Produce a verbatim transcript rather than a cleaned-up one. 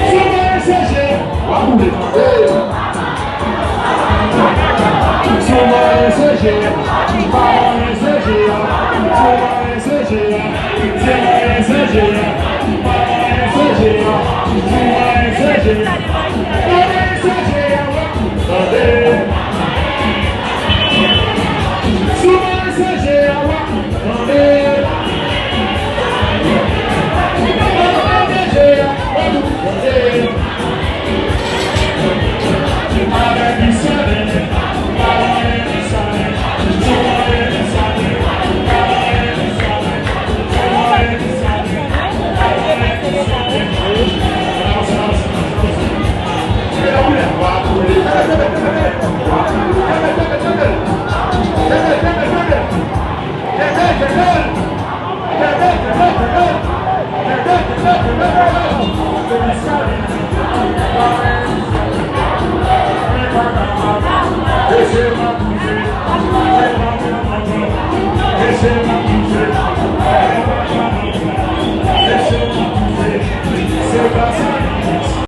Si w manyen seje, w ap boule tande. Si w manyen seje, pa manyen seje a. Si w manyen seje a, si w manyen seje a, pa manyen seje a. Si w manyen seje a, pa manyen seje a, w ap tande. Si w manyen seje a, w ap tande.